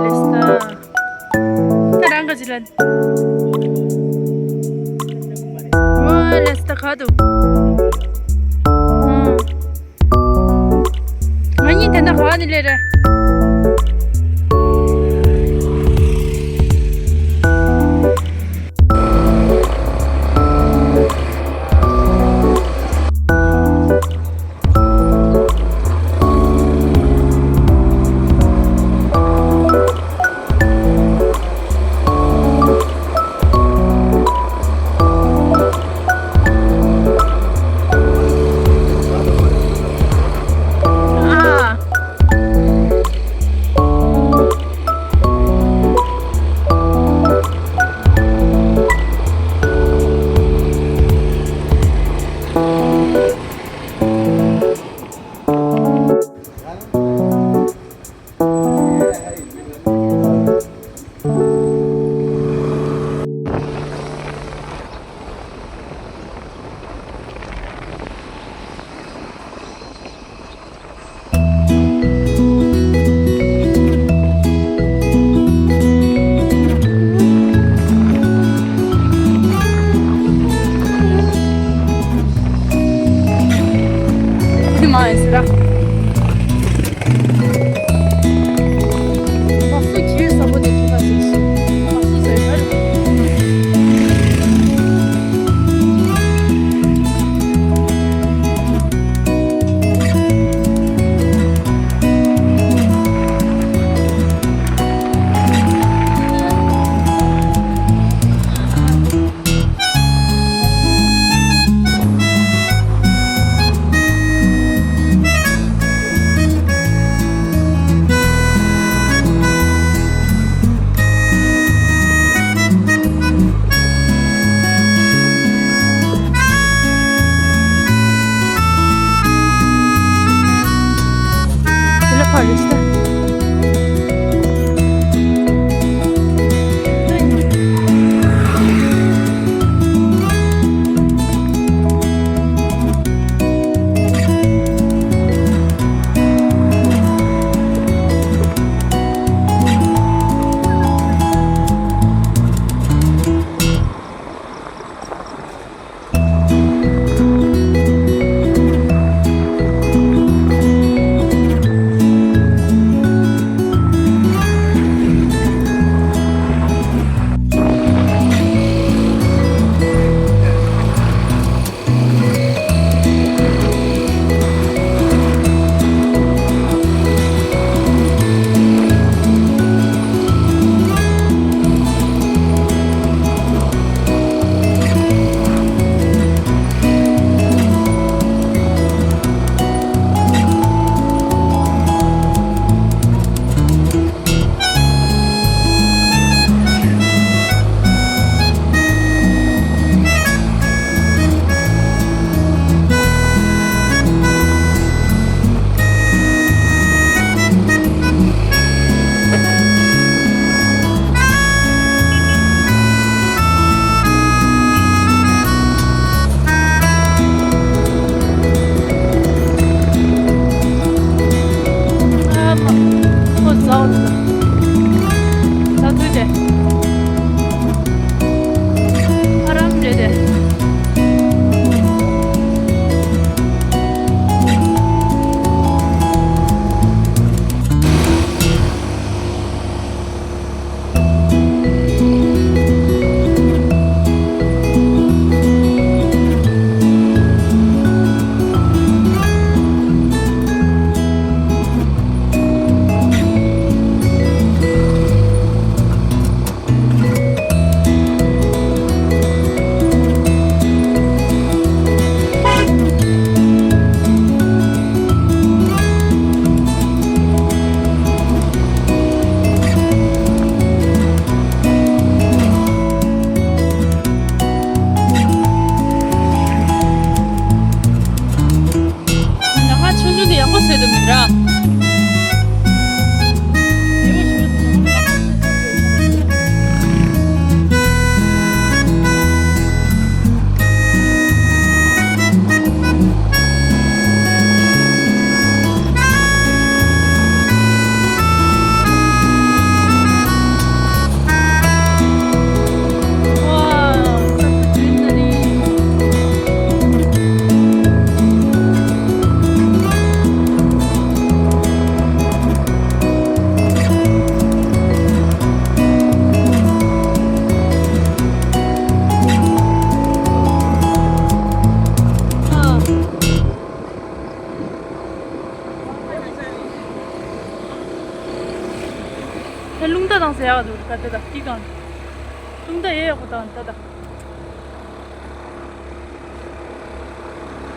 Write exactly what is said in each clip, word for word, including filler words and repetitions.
ལེས་ད། ད་རང་ག་ཅི་ལན། ཨོ་ལེས་ད་ག་དུ། ཨང་། ང་གཉིས་དེ་ན་ག་ནི་ལེ་རེད། ཡག་འདུག་ད་ད་ད་ཀི་གང་། ལུང་ད་ཡེ་ཡག་པོ་དང་ད་ད།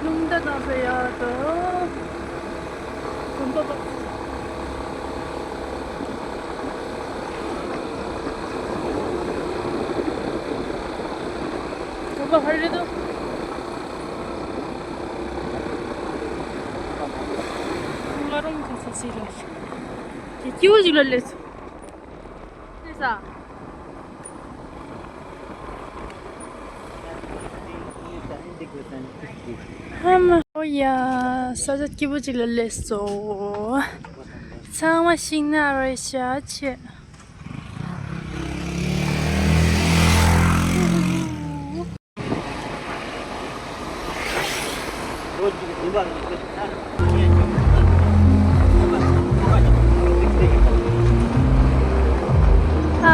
ལུང་ད་དང་ས་ཡག་ཏུ། གོམ་པ་པ། གོམ་པ་ཧ་རེ་དུ། ང་རང་གི་ས་སི་རེད། དེ་སྐྱིད་པོ་ཞིག་ལ་སླེབས་སོང་། ཨོ་ཡ། ས་ཆ་སྐྱིད་པོ་ཅིག་ལ་སླེབས་སོང་། ཚང་མ་ཤིང་ནགས་རེད་ཤག་ཆེ། ཨ།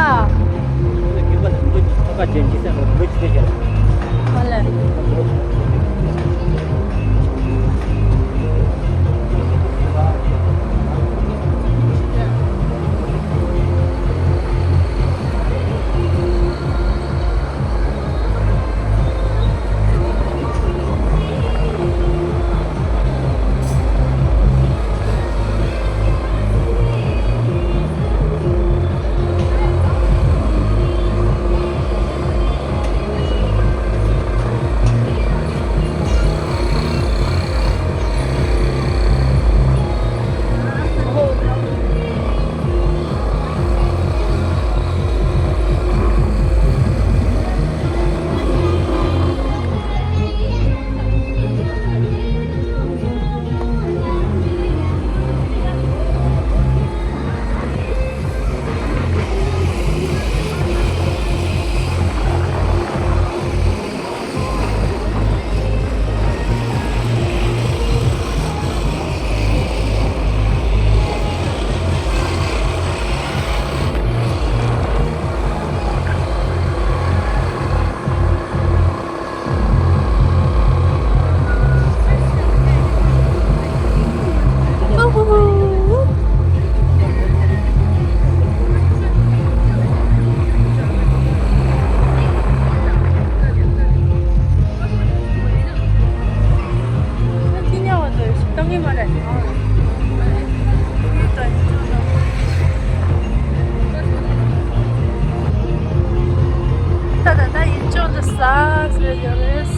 ད་ད་ད་ཡིན་ཅོག་འདི་ཟ་ཟེར་ཡོད་རེད།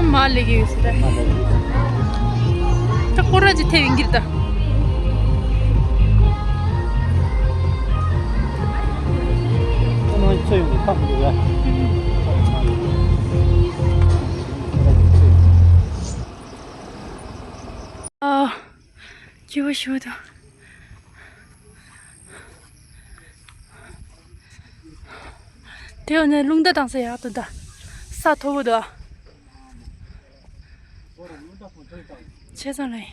མ་ལེགས་ཡོད་ཟེར། ད་སྐོར་ར་ཅིག་ཐེབས་ཡིན་གྱི་རེད་ད། ཁོ་ནང་ཚོ་ཡོང་གི་ཁག་འདུག་ཡ། ཨ། སྐྱིད་པོ་ཞིག་འདུག་དེ་འོ་ནས་རླུང་རྟ་དང་ས་ཡག་ཏུ་ད། ས་མཐོ་པོ་འདུག་ཆེ་ཚང་ལ་ཡིན།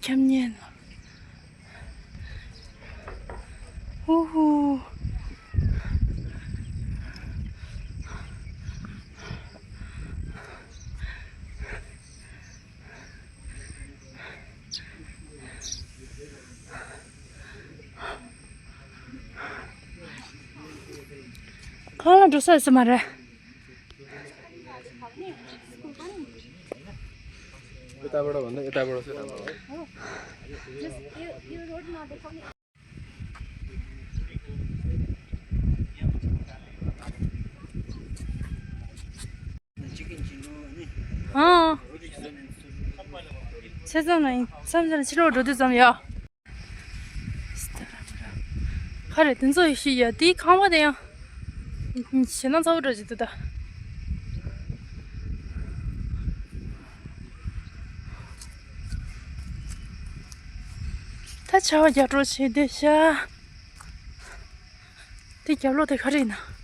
ཁྱབ་ཉན། ཧུ་ཧུ། གང་ལ་འགྲོ་ས་ཡོད་ས་མ་རེད། यताबाट भन्दा यताबाट चाहिँ राम्रो हो। Just you, you wrote now, they call me. ཨང་། ཆེ་ཙམ་ན་ཡིན། མཚམས་མཚམས་ཕྱི་ལོགས་འགྲོ་དུས་ཙམ་ཡོད། ཁ་རེ་དེ་ཚོ་ཡོད་ཤི་ཡ། དེའི་ཁང་པ་དེ་ཡང་ཞེད་སྣང་ཚ་པོ་འདྲ་ཅིག་འདུག་ད། ད་ཆར་པ་རྒྱག་འགྲོ་བྱེད་བསྡད་ཤག་དེ་རྒྱབ་ལོགས་དེ་ག་རེ་ཡིན་ན།